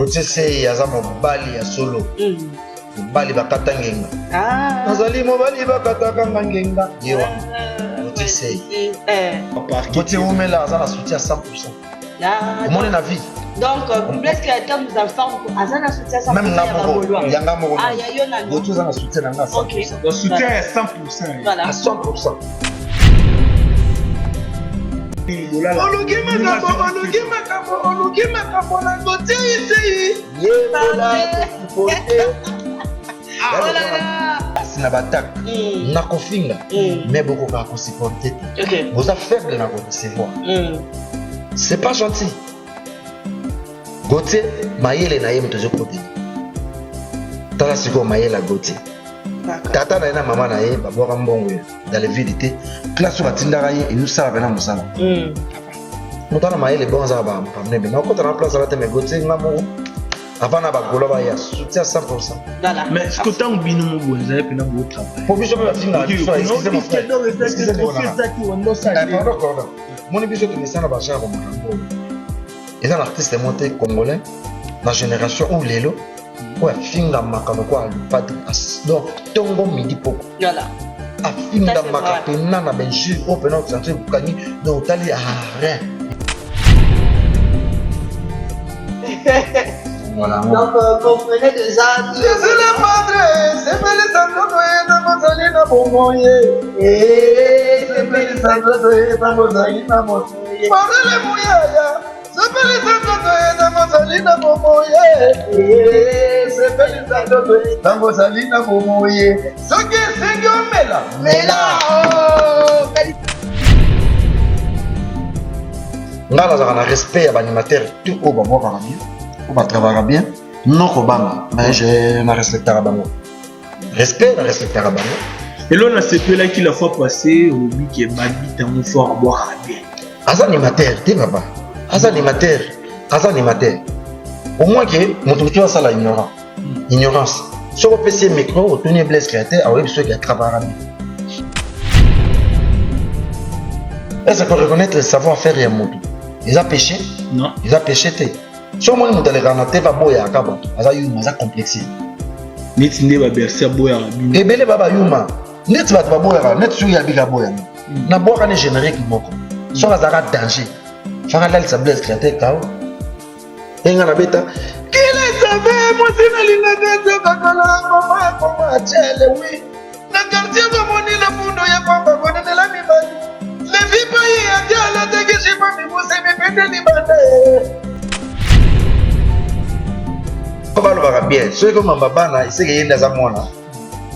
Gauthier Sey aza mobali ya solo. Mobali bakata ngenga. Ah. Nazali mobali bakataka nga ngenga. Ye wana. Gauthier Sey. Gauthier Wumela aza na soutien à 100%. Ah, Omoni na vie. Donc, Blaise Créateur nous informe aza na soutien à 100% Même nga ya moko, Bagaulois. ya nga moko. Ah, ya yo na Gauthier aza na soutien na nga à 100%. Ok. Donc soutien ya 100%. Voilà. À 100%. Oluki makambo, oluki makambo, oluki makambo na Gauthier Sey. Yekola kosupporter. Oh là là. Kasi na batak nakofinga mais bokokaka kosupporter te. Ok. Boza faible na korecevoir. C'est pas gentil. Gauthier mayele na ye moto ezokotela. Tala sikoyo mayele ya Gauthier. D'accord. Tata na ye na mama na ye babwaka mbongo ye dans le vide te. Classe oyo batindaka ye ezosala mpena mosala. Moto ana mayele bon azaka bamnebe. Nakokota na place ala te mais Gauthier nga moko avant na bagolo baya soutien à 100%. Voilà. Mais ce que ntango bino moboye ezali mpena botravaille. Po biso mpe bafingaka biso, excusez mon frère. Excusez moi, nana. Eh, pardon, pardon. Moni biso tomesana ba genre makambo oyo. Eza na artiste moko te congolais na génération oyo lelo oyo afingamaka lokola le padre donc tongo midi poko Voilà. afingamaka pena na bainjure oyo pena osentir okangi donc otali ah, rien. Voilà. Donc, comprenez déjà. Jésus le Padre, sepelisa nzoto ye ntango ozali na bomoi ye. Sepelisa nzoto ye ntango ozali na bomoi ye. Marele Muyaya, sepelisa nzoto ye ntango ozali na bomoi ye. Sepelisa nzoto ye ntango ozali na bomoi ye. Soki esengi omela, Mais là, oh, nga nazalaka na respect ya baanimateur tout oyo babwakaka bien, oyo batravaka bien, non kobanga, mais je na respectaka bango, respect na respectaka bango. Elo nasepelaki la fois passée olobi ke babita yango fort abwakaka bien. Aza animateur te papa, aza animateur, aza animateur. Au moins ke moto mosusu asala ignorant ignorance, soki opesi ye micro otuni ye Blaise Créateur, aoyebi soki atravaka bien. Est ce que reconnaître le savoir faire ya moto eza péché? Non. Eza péché te. Soki omoni moto alekaka na te aboyaka bato, aza yuma, aza complexe. Neti nde babercy aboyaka bino. Ebele ba bayuma neti bato baboyaka, neti soki yabika aboyanga nabwaka ne générique moko, soki azalaka danger faka alalisa Blaise Créateur kao enga nabeta kilesabe mwasi nalingaka nzokakala mama koma atiele wi na quartier bamoni na fundo ya pamba konenela mibali levi pai ati alataki jipa mibuse mipende libanda. Balobaka bien soki komamba bana eseke ye nde aza mwana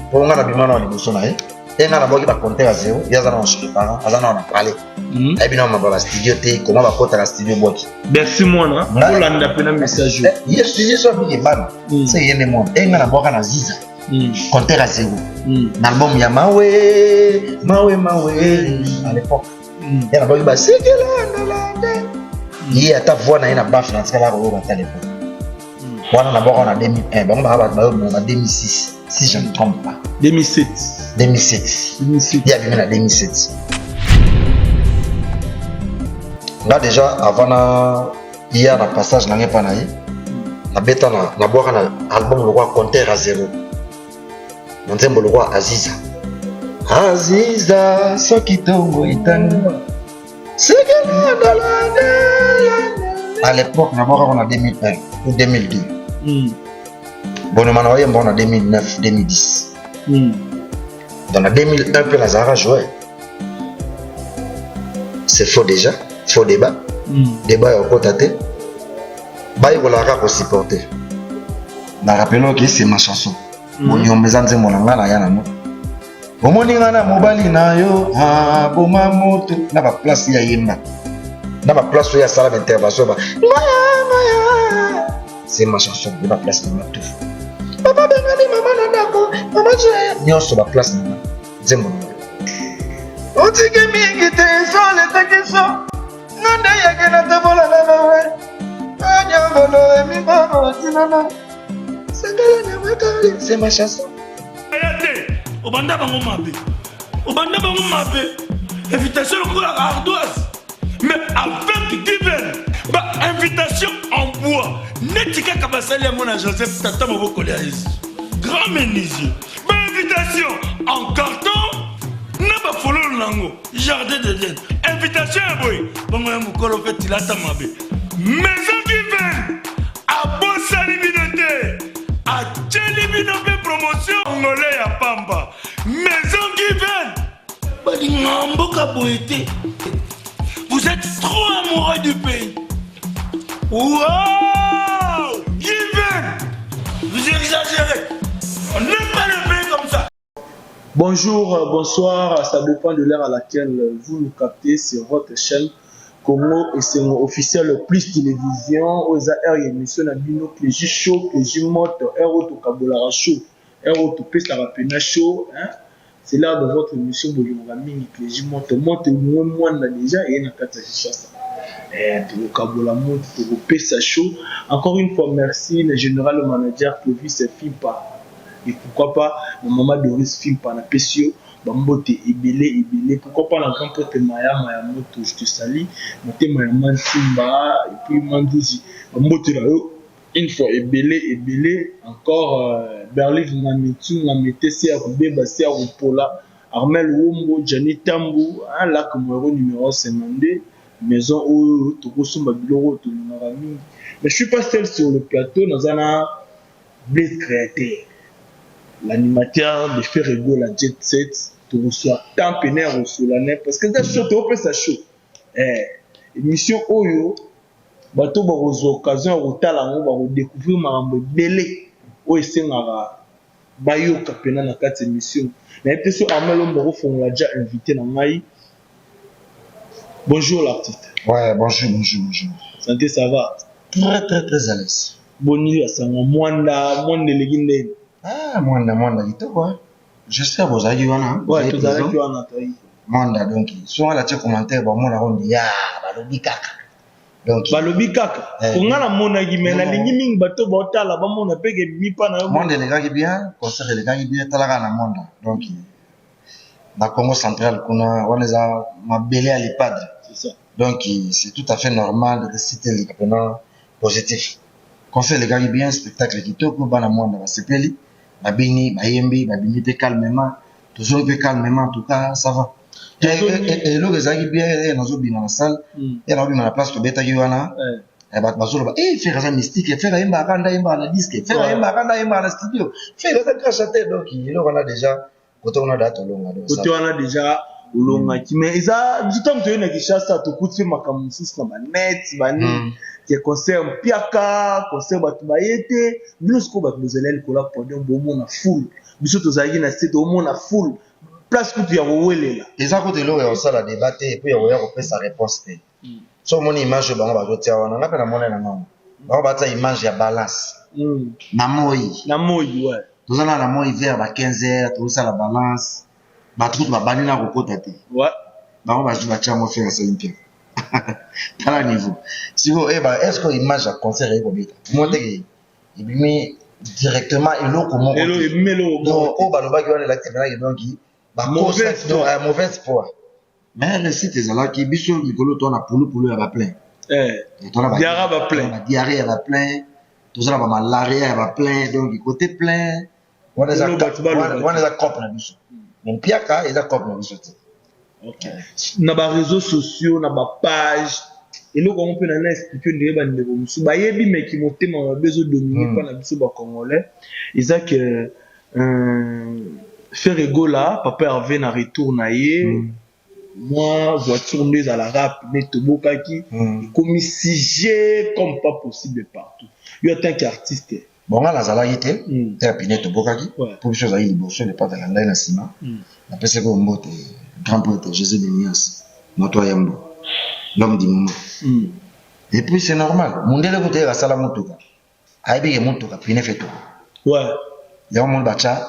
mpo nga na bima na liboso na ye ye nga nabwaki bacompteur ya zéro, ye aza na chez les parents, aza na palais, ayebi na mamba bastudio te, koma bakotaka studio bwaki. Bercy mwana olanda mpena message oyo. Ye studio so abiki bana seke ye nde mwana e nga nabwaka na ziza compteur ya zéro na album ya mawe mawe mawe à l'époque. Ye nabwaki basekelandalande ye ata voix na ye na baffle na tikala koyoka ata l'époque wana. Nabwaka na 2001, bango baka bato bayobima na 2006 si je ne trompe pas. 2007. 2007. 2007. Ye abimi na 2007. Nga déjà avant na ya na passage na ngai mpa na ye nabeta na nabwaka na album lokwa compteur à zéro na nzembo lokwa Aziza Aziza soki ntongo etani sekelandalande. À l'époque nabwakako na 2001 ou 2002. Bonoma na oyemba na 2009 2010. Donc na 2001 mpe nazalaka joueur, c'est faux déjà, faux débat. Débat ya kokota te, bayekolaka kaka kosupporter. Na rappele oke c'est ma chanson. Bonyomba eza nzembo na ngai naya nango. Omoni ngai na mobali na yo aboma moto na baplace ya yemba na baplace oyo asala baintervention ba ngaya ngaya, c'est ma chanson de baplace na nga tout. Papa bengani mama na ndako, mama je nyonso baplace na nga nzembo na ngai otiki mingi te ezoletaki so nga nde yake na tabola na mawe anyongolo emibamo tinana sangala na makali, c'est ma chanson. Aya te, obanda bango mabe, obanda bango mabe, invitation lokola ardoise, mais avec Given ba invitation en bois neti. kaka basali yango na Joseph, tata mobokoli ya Yesu. Grand menuisier. Ba invitation en carton na bafololo nango jardin d'Eden. Invitation ya boye bongo ya mokolo mpe tilata mabe. Maison Given abosani bino te, atieli bino mpe promotion ngole ya pamba. Maison Given balinga mboka boye te. Vous êtes trop amoureux du pays. Wow! Given! Vous exagérez. On n'aime pas le pays comme ça. Bonjour, bonsoir, ça dépend de l'heure à laquelle vous nous captez sur votre chaîne Congo Esengo officiel plus télévision oyo eza heure ya émission na bino Clégie Show, Clégie Moto, heure oyo tokabolaka show, heure oyo topesaka pena show, hein? C'est l'heure de votre émission bolingaka mingi Clégie Moto. Moto mwe mwana déjà eye na kati ya Kinshasa. Tokokabola moto, tokopesa show. Encore une fois merci le général manager Clovis Fimpa et pourquoi pas ma maman Doris Fimpa na pesi yo bambote ebele ebele. Pourquoi pas la grand prêtre Maya Maya Moto, je te salue. Motema ya Mansimba et puis Manduzi, bambote na yo une fois ebele ebele. Encore Berlive Ngamitu Ngamete se ya kobeba se ya kopola, Armel Wombo, Gianni Tambu, hein, Lac Moero numéro 52, maison oyo tokosomba biloko oyo tolingaka mingi. Mais je suis pas seul sur le plateau, naza na Blaise Créateur, l'animateur de Ferre Gola Jet Set. Tokozwa temps pene ya kosola ne parce que eza show, tokopesa show. Émission oyo bato bakozwa occasion ya kotala yango, bakodécouvrir makambo ebele oyo esengaka bayoka pena na kati ya émission. Nayebi te so Armel Ombo akofongola ja invité na ngai. Bonjour l'artiste. Ouais, bonjour, bonjour, bonjour. Santé, ça va? Très, très, très à l'aise. Boni asango Mwanda, Mwanda eleki ndenge? Ah, Mwanda, Mwanda kitoko, hein. J'espère bozalaki wana. Ouais, tozalaki wana, toyi. Mwanda donc, soki alatie commentaire bamona ngo nde ya balobi kaka. Donc balobi kaka. Konga namonaki, mais nalingi mingi bato baotala bamona mpe ke ebimi mpa na yo. Mwanda elekaki bien, concert elekaki bien, talaka na Mwanda. Donc na Congo central kuna wana eza mabele ya le Padre. C'est ça. Donc c'est tout à fait normal, réussite eleka mpena positif. Concert elekaki bien, spectacle kitoko, bana Mwanda basepeli, babini, bayembi, babimi mpe calmement, tozongi mpe calmement, en tout cas ça va. Eloko ezalaki bien, nazobima na salle, ye nazobima na place tobetaki wana, bato bazoloba: "Ferre aza mystique, Ferre ayembaka nda ayembaka na disque, Ferre ayembaka nda ayembaka na studio, Ferre aza grand chanteur." Donc eloko wana déjà, kote wana da tolonga. Kote wana déjà olongaki, mais eza biso ntango toye na Kinshasa, tokuti mpe makambo mosusu na banet banini ke concert mpiaka, concert bato baye te. Bino sikoyo bato bozali likolo ya podium, bomona foule, biso tozalaki na se, tomona foule, place kutu ya kowelela. Eza kutu eloko ya kosala débat te, et puis ya koya kopesa réponse te. So omoni image oyo bango bazotia wana, nga mpe namoni na ngango bango batia image ya balance na moi. Na moi, ouais. Toza na moi vers ba 15 heures, tozosala balance, bato kutu babandi na kokota te. Bango bazwi batia yango, Ferre asali mpiaka. Tala niveau sikoyo oyeba, est ce que image ya concert eye kobeta mo teke ebimi directement eloko moko? Donc oyo balobaki wana elakisi penaki donc mauvaise foi, mais réussite ezalaki. Biso mikolo to na pulupulu ya baplein, diarrhée ya baplein, toza na bamalaria ya baplein. Donc côté plein wana eza cope na biso, mais mpiaka eza cope na biso te. Na baréseaux sociaux, na bapage, eloko yango mpe na expliquer ndenge bandeko mosusu bayebi meki motema mabe ezodominer mpa na biso bacongolais. Eza ke Ferre Gola, papa Hervé, na retour na ye, mwa voiture nde ezalaka pneu tobokaki, ekomi sujet comme pas possible partout. Yo en tant qu'artiste? Bon, nga nazalaki te te ya pneu tobokaki, mpo biso ozalaki liboso, le Padre alandaki na nsima. Napesaki oyo mbote, grand prêtre Jésus de Nias, moto ayambo, l'homme du moment. Et puis c'est normal, mundele kutu eyeka asala motuka, ayebi ke motuka pneu fe toko. Yango moni batya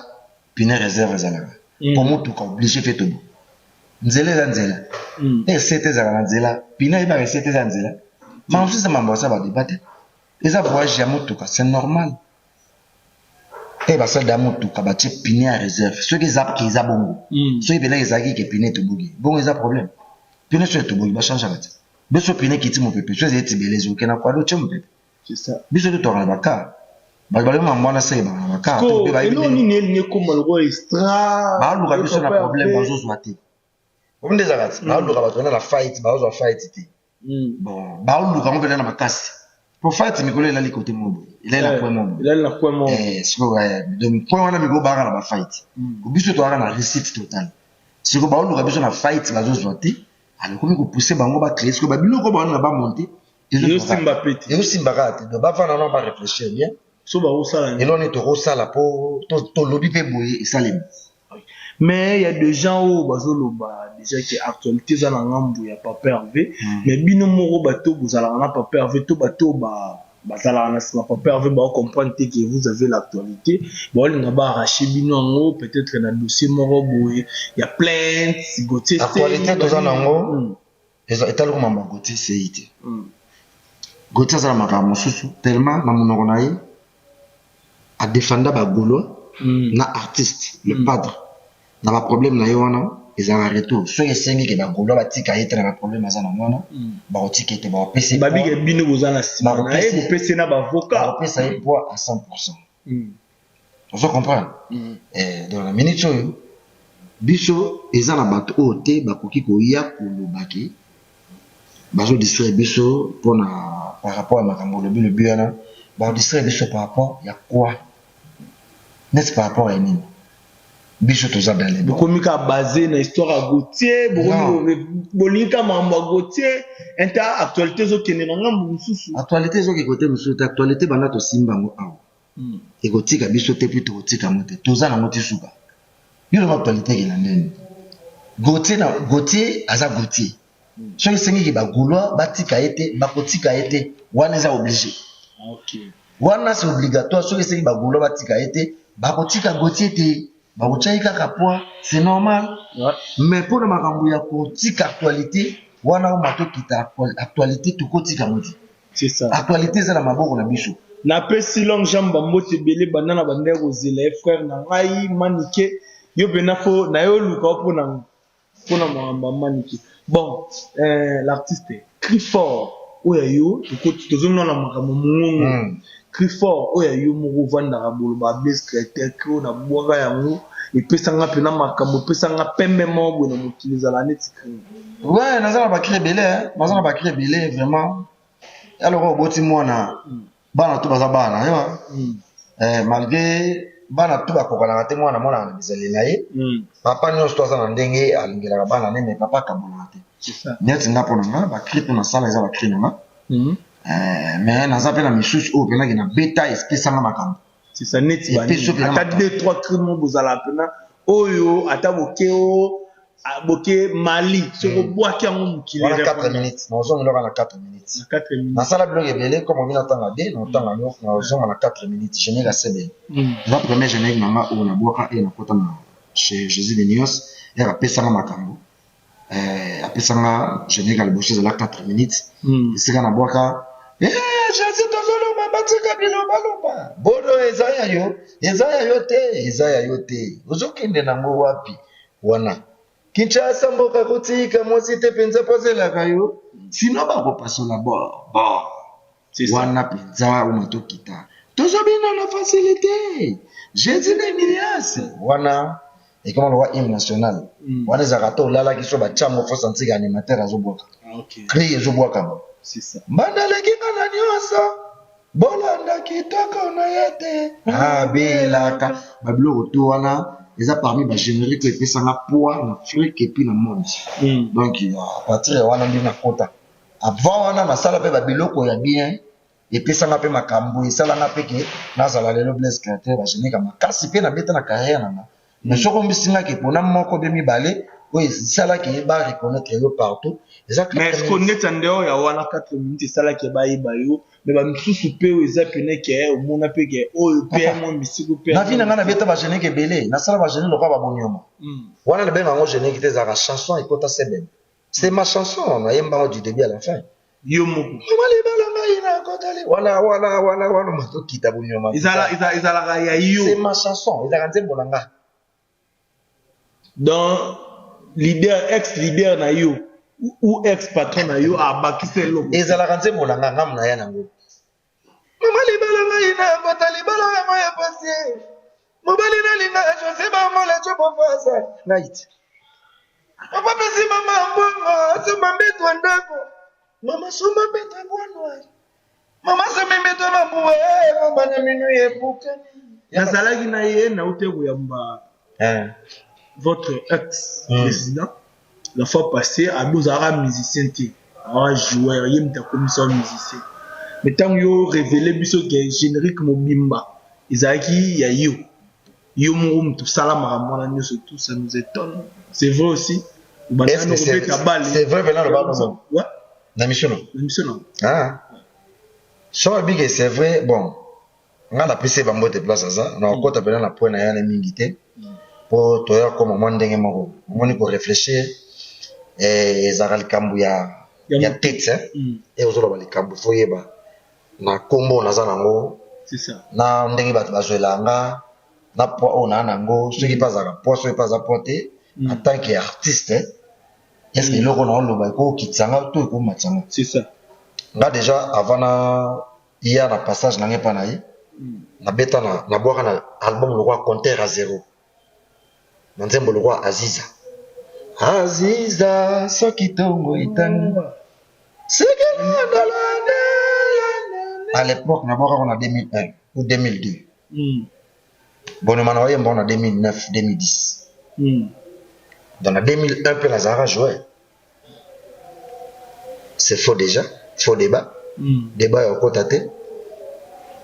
pneu réserve ezalaka mpo motuka obligé fe tobo. Nzela eza nzela, ese te ezala na nzela, pneu ayebaka ese te eza nzela. Makambo mosusu eza mambo asa badébat te, eza voyage ya motuka, c'est normal. E basali ya motuka batie pneu ya réserve soki eza ke eza bongo. Soki mpena ezalaki ke pneu etoboki bongo, eza problème. Pneu soki etoboki, bachangeaka te. Biso pneu ekiti mopepe, so ezali tibele, ezokende kwado, tie mopepe. C'est ça. Biso te toaka na baka, bato balobi mambo wana seke baka na baka. Ko eloko nini elingi ekóma lokola extra? Baluka biso na problème, bazozwa te. Omi nde ezalaka ti baluka bato wana na fight, bazozwa fight te. Bon, baoluka yango mpenza na makasi po fight mikolo elali kote moko boye, elali na point moko boye. Elali na point moko. Sikoyo donc point wana mikolo baaka na bafight, biso toyaka na réussite totale. Sikoyo baoluka biso na fight, bazozwa te. Alors komi kopousse bango bacréer sikoyo babiloko bawana na bamonte. Ezosimba pe te. Ezosimba kaka te. Donc bavanda nano, baréfléchir bien. So bakosala nini? Eloko nini tokosala po tolobi mpe boye esalemi? Mais il y a des gens oyo bazoloba déjà que actualité eza na ngambu ya Papa Hervé. Mais bino moko, bato bozalaka na Papa Hervé to bato bazalaka na nsima Papa Hervé, baocomprendre te que vous avez l'actualité. Baolinga baarrache bino yango, peut-être na dossier moko boye ya plainte Gautier. Actualité toza nango etali komamba Gautier Sei te. Gautier aza na makambo mosusu tellement na monoko na ye adefenda bagaulois na artiste le padre na baproblème na ye wana. Ezalaka retour soki esengi ke bagaulois batika ye te na baproblème aza nango wana, bakotika ye te, bakopesa. Babike bino boza na nsima na ye, bopesi na baavocat. Bakopesa ye poids à 100. Ozo comprendre? Donc na minute oyo biso eza na bato oyo te bakoki koya koloba ke bazodistraire biso mpona par rapport ya makambo olobi lobi wana. Bakodistraire biso par rapport ya quoi? Neti par rapport ya nini? Biso toza dans les Bokomi kaka base na histoire ya Gautier, bolingi ka makambo ya Gautier inta actualité ezokende na ngambo mosusu. Actualité ezoki kote mosusu te. Actualité banda tosimba yango awa, ekotika biso te, mpe tokotika yango te. Toza nango ti suka. Yo loba actualité ekenda ndeni? Gautier na Gautier aza Gautier. Soki esengiki bagaulois batika ye te, bakotika ye te. Wana eza obligé, wana c'est obligatoire. Soki esengi bagaulois batika ye te, bakotika Gautier te, bakotya ye kaka poids, c'est normal. Mais mpona makambo ya kotika actualité wana, oma tokita actualité, tokotika yango te. C'est ça. Actualité eza na maboko na biso. Napesi longue jambe, bambote ebele. Banda na banda ya kozela ye, frère na ngai Manike, yo mpena fo na yo oluka yo mpona makambo ya Manike. Bon, l'artiste cri fort oyo ya yo, tozomona makambo mongongo. Cri fort oyo ya yo moko ovandaka boloba, Blaise Créateur, cri oyo nabwaka yango epesanga mpena makambo, epesanga pembe moko boye na mokili, ezala neti cri? Ouais, naza na bacri ebele, naza na bacri ebele vraiment. Alors oboti mwana, bana to baza bana na yo. Malgré bana to bakokanaka te, mwana mwana na bizaleli na ye. Papa nyonso to aza na ndenge alingelaka bana ne, mais papa akabolaka te. Neti nga, mpo na nga, bacri mpo nasala eza bacri na nga. Mais naza mpe na misusu oyo mpenaki na beta espesanga makambo. C'est ça, neti ata deux trois cri mo bozala mpena oyo ata boke o boke Mali, soki obwaki yango mokili. Wana 4 minutes, nazonga eloko na 4 minutes. Nasala biloko ebele comme obi natanga de natanga yango, nazonga na 4 minutes. Générique ya sebene eza premier générique na nga oyo nabwaka e nakota na chez Jésus de Nios. Ere apesanga makambo, apesanga générique ya liboso, ezala 4 minutes. Esika nabwaka Jésus, tozoloba, batika bilobaloba, bono eza ya yo, eza ya yo te, eza ya yo te, ozokende nango wapi? Wana Kinshasa mboka kotika mwasi te mpenza, mpo azelaka yo, sino bakopasola bo bo. Wana mpenza oma tokita, tozobina na facilité. Jésus de Nuance wana ekoma lokwa hymne national. Wana ezalaka to olalaki so batiango, fo sentir animateur azobwaka cri, ezobwakama mbanda aleki nga na nyonso, bolanda kitoko na ye te, abelaka babiloko to. Wana eza parmi bagénérique oyo epesanga poids na Afrique et puis na monde. Donc à partir ya wana nde nakota. Avant wana nasala mpe babiloko ya bien, epesanga mpe makambo, esalanga mpe ke nazala lelo Blaise Créateur. Bagénérique ya makasi mpe nabeta na carrière na nga. Mais soki ombisingaki mpona moko be mibale oyo esalaki ba reconnaître yo partout, eza Mais est-ce que neti ya ndeo ya wana 4 minutes esalaki bayeba yo, mais bamisusu mpe oyo eza pene ke omona mpe ke oyo mpe mwa misiko mpe? Na vie na ngai nabeta bagénérique ebele. Nasala bagénérique lokola babonyoma. Wana nabenga yango générique te, ezalaka chanson ekota seben. C'est ma chanson, nayemba du début à la fin. Yo moko. Mama libala ngai nakotali wana wana wana wana matokita bonyoma. Ezalaka ya yo? C'est ma chanson, ezalaka nzembo na nga. Donc leader, ex leader na yo ou ex patron na yo abakisa eloko? Ezalaka nzembo na nga, ngamu na ya nango. Mama libala ngai na kota libala yango ya pasi. Mobali nalinga Jose Bangola Jobo Faza ngai ti. Papa pesi mama mbongo asomba mbeto ya ndako. Mama somba mbeto ya bois noir. Mama sombi mbeto ya mabuwa ngomba na minu ebukani. Nazalaki na ye nauti koyamba votre ex président la fois passée. Abi ozalaka musicien te, awa joueur, ye moto akomisa yo musicien. Mais ntango yo révélé biso ke générique mobimba ezalaki ya yo, yo moko moto osala makambo wana nyonso, tout ça nous étonne. C'est vrai aussi? Est-ce que c'est vrai maintenant le baba? Ouais. Na mission non? Na mission non. Ah. So abike c'est vrai, bon. Nga napesi ye bambote place aza na kokota mpena na point na ye wana mingi te, mpo toya koma mwa ndenge moko omoni koréfléchir ezalaka likambo ya tete. E ozoloba likambo, fo yeba na nkombo naza nango C'est ça. na ndenge bato bazwela nga na poids oyo naa nango, soki mpe azalaka poids, soki mpe aza poids te. En tant que artiste, est ce que eloko na oloba ekokitisa nga to ekomatisa nga? C'est ça. Nga déjà avant na ya na passage na ngai mpa na ye, nabeta na nabwaka na album lokwa Compteur à zéro, na nzembo lokwa Aziza. Aziza, soki ntongo etani sekelandalanda. À l'époque nabwakako na 2001 ou 2002. Bonoma na oyemba na 2009, 2010. Donc na 2001 mpe nazalaka joueur. C'est faux déjà, faux débat. Débat ya okota te,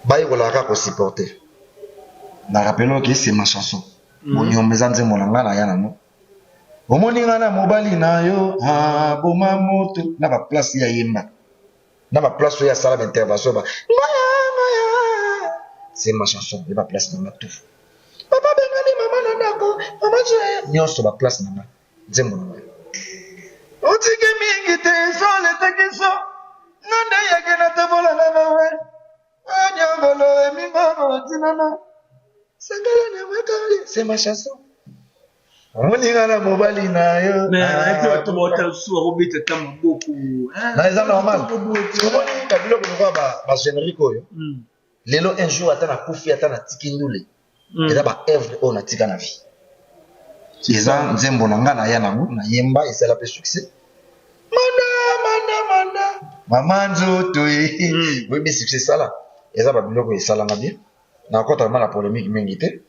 bayekolaka kaka kosupporter. Na rappele oke c'est ma chanson. Bonyomba eza nzembo na ngai, naya nango. Omoni ngai na mobali na yo aboma moto na baplace ya yemba, na baplace oyo asala baintervention ba ngaya ngaya. C'est ma chanson ye, baplace na nga tout. Papa bengani mama na ndako, mama joye nyonso, baplace na nga, nzembo na ngai. Otiki mingi te, sole tekiso nga nde yake na tobola na mawe anyongolo emingongo tinana sangala na mwakali. C'est ma chanson. Omoni nga na mobali na yo. Mais bato baotasu bakobeta ta maboko. Na eza normal. Omoni babiloko lokola bagénérique oyo, lelo un jour ata nakufi, ata natiki ndule, eza baœuvre oyo natika na vie. Eza nzembo na nga, naya nango, nayemba, esala mpe succès. Manda manda manda mama nzoto ye, oyebi succès esala. Eza babiloko esalanga bien. Nakota ma na polémique mingi te.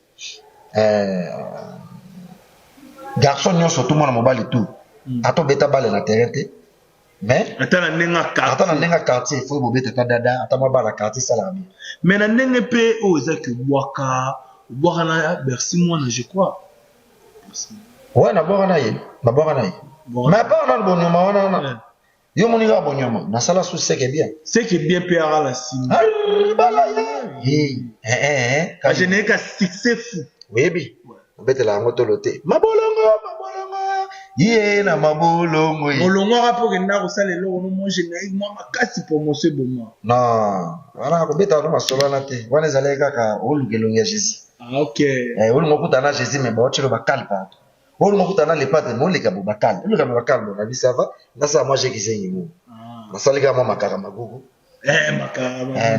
Garçon nyonso tu, mwana mobali tu, ata obeta bale na terrain te, mais ata na ndenge ata na ndenge ya quartier, faut bobeta ata dada, ata mwa bala quartier, esalaka bien. Mais na ndenge mpe oyo ezaki obwaka, obwaka na Bercy Mwana, je crois. Ouais, nabwaka na ye, nabwaka na ye. Mais apart nano bonyoma wana, yo moni kaka bonyoma, nasala su Seke bien. Seke bien mpe aka na nsima. Bala ye. Bagénérique ya succès fou. Oyebi obetela yango tolo te. Mabolongo, mabolongo ye na mabolongo ye. Molongo aka mpo okenda kosala eloko no mo générique mwa makasi, promotion eboma. Non, wana kobeta wana masolo wana te. Wana ezalaki kaka oluka elongi ya Jésus. Ah, ok. Olinga okutana na Jésus, mais baotilo bakale partout. Olinga okutana na lepate, mais oleka bo bakale, oleka bo bakale. Bo nabi ça va, nasala mwa jeki zengi mo, nasali kaka mwa makaka magugu.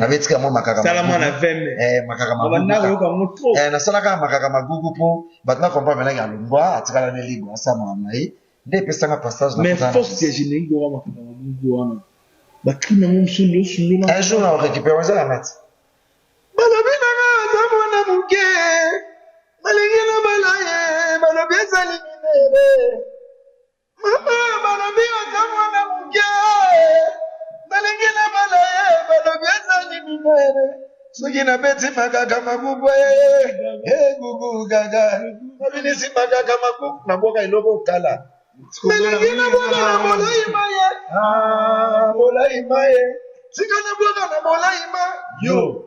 Nabeti kaka mwa makaka. Salama na 20. Makaka magugu, nasala kaka makaka magugu mpo bato na comprendre menaki alongwa, atikala ne libre, asala makambo na ye nde epesanga passage. Mais force ya générique oka makaka magugu wana, bacri nango mosusu osundola. Un jour na orécupère, eza na nati. Balobi nanga aza mwana moke, balingi na bala ye, balobi ezali minere. Mama, balobi aza mwana moke, balingi na bala ye, balobi ezali minere. Soki nabeti makaka magugu, egugu kaka nabinisi makaka magugu, nabwaka eloko kala. Nalingi nabwaka na molaima ye, molaima ye, tika nabwaka na molaima yo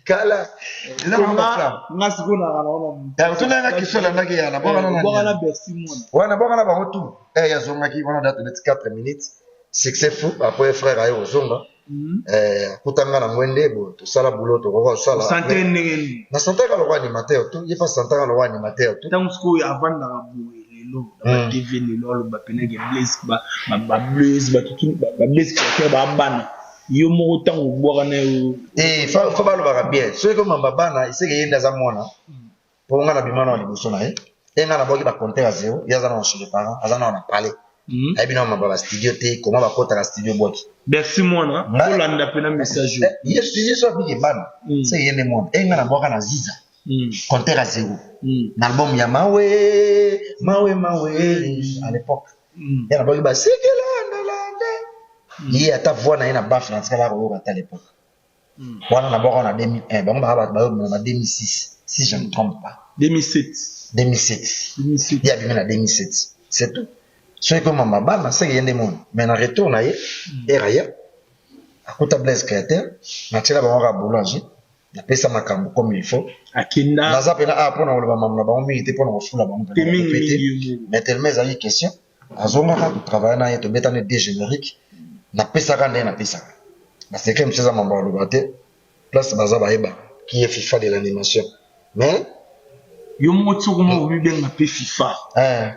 kala. Nga sikoyo naka na wana. Otunanga question elandaki ya nabwaka na Bercy Mwana. Wana nabwaka na bango tout. Yazongaki wana date neti 4 minutes, succès fou. Après frère aye kozonga, akutanga na ngwende bo tosala boulot, tokoka kosala. Sante ndenge nini? Na santaka lokwa animateur tu, ye fa santaka lokwa animateur tu. Ntango sikoyo avandaka boye lelo na batv, lelo aloba peneke Blaise, bablaise, batutu bablaise créateur, babana. Yo moko ntango obwaka na yo. Te, faut balobaka bien. Soki komamba bana eseke, ye nde aza mwana, mpo nga na bima na liboso na ye. E nga nabwaki bacompteur ya zéro, ye aza na chez les parents, aza na palais. Ayebi na mamba bastudio te, koma bakotaka studio bwaki. Merci mwana, olanda mpe na message. Ye so abiki bana, seke ye nde mwana. E nga nabwaka na Ziza compteur à zéro na album ya Mawe Mawe Mawe à l'époque. Ye nabwaki basekelandalande, ye ata voix na ye na baffle na tikala koyoka ata l'époque wana. Nabwaka na 2001, bango baka bato bayobima na 2006, si je ne me trompe pas. 2007. 2007. 2007. Ye abimi na 2007, c'est tout. Soki komamba bana, seke ye nde mona. Mais na retour na ye, ere aya akuta Blaise Créateur, natiela bango kaka boulanger, napesa makambo comme il faut. Akenda. Naza mpena a mpona koloba mambo na bango mingi te, mpona kofula bango. Te mingi. Mais tellement ezalaki question, azongaka, totravaille na ye, tobetani de générique, napesaka nde napesaka basecret mosusu. Eza mambo aloba te, place baza bayeba qui est FIFA de l'animation, mais Yo moko ti okoma komibenga mpe FIFA,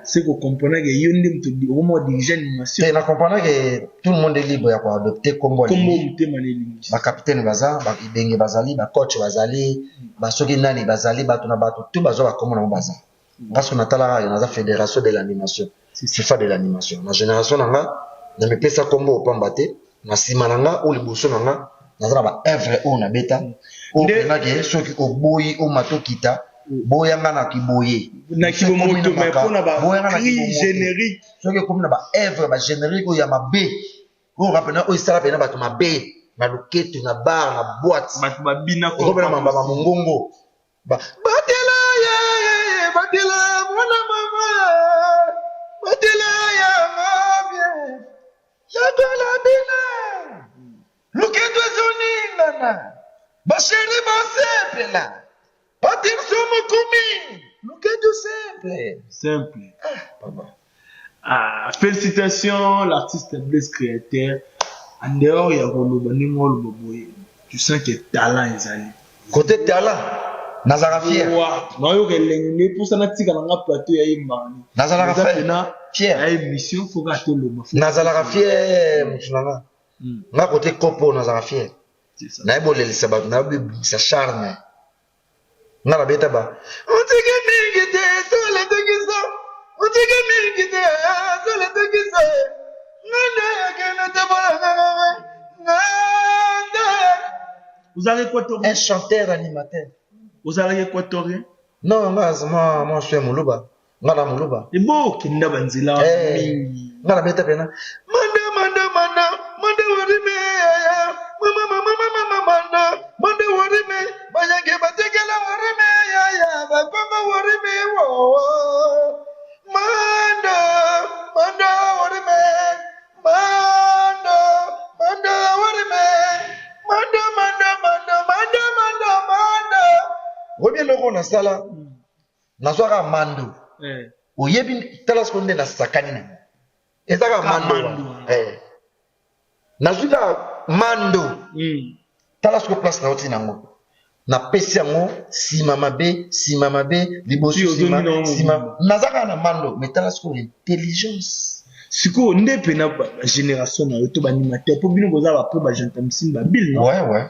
c'est kocomprendre ke yo nde moto okoma kodirige animation. Te, na comprendre ke tout le monde est libre ya koadopte kombo. Kombo motema na elingi. Bacapitaine baza, baibenge bazali, bacoach bazali, basoki nani bazali, bato na bato tout bazwa bakombo nango baza. Nga soki natalaka, naza fédération de l'animation, FIFA de l'animation. Na génération na nga, na mipesa kombo opamba te. Na nsima na nga, oyo liboso na nga, naza na baœuvre oyo nabeta, oyo mpenake soki oboyi omata okita, boyanga na kiboye. Na kibomoto, mais mpona bacri générique. Soki ekomi na baœuvre, bagénérique oyo ya mabe, oyo ka mpena, oyo esala mpena bato mabe na loketo, na bar, na boîte. Bato babina. Ekomi na mamba bamongongo, batela ye, batela mwana mama, batela yanga bien, yakola bina loketo ezoningana, bachéri basepela, patirso mokomi loketo simple. Simple. Papa. Ah, félicitations l'artiste Blaise Créateur. En dehors ya koloba ndenge oloba boye, tu sens que talent ezali. Côté talent, nazalaka fier. Nayoka elengi nde mposa natika na nga plateau ya yembani. Nazalaka fier. Ya émission, faut kaka toloba. Nazalaka fier, motu na nga. Nga côté kopo, nazalaka fier. Nayebi olelisa bato, nayebi obimisa charme. Nga nabeta ba otiki mingi te, sala tekisa, otiki mingi te, sala tekisa, nga nde akende te mpona nga nde. Ozalaka équatorien? Un chanteur animateur. Ozalaka équatorien? Non, nga moi je suis moluba, nga na moluba. Ebo okenda banzela mingi. Nga nabeta pena manda manda manda manda warime yaya mama mama mama manda manda warime bayange batekela warime yaya bakongo warime wo manda manda warime manda manda warime manda manda manda manda manda manda. Oyebi eloko nasala? Nazwaka mando. Oyebi, tala sikoyo nde nasakani nango, eza kaka mando wana. Nazwi kaka mando. Tala sikoyo place nauti nango, napesi yango nsima mabe, nsima mabe, liboso nsima nsima, naza kaka na mando. Mais tala sikoyo intelligence. Sikoyo nde mpena bagénération na yo to baanimateur, mpo bino boza bapre bagentamicine babile, no? Ouais.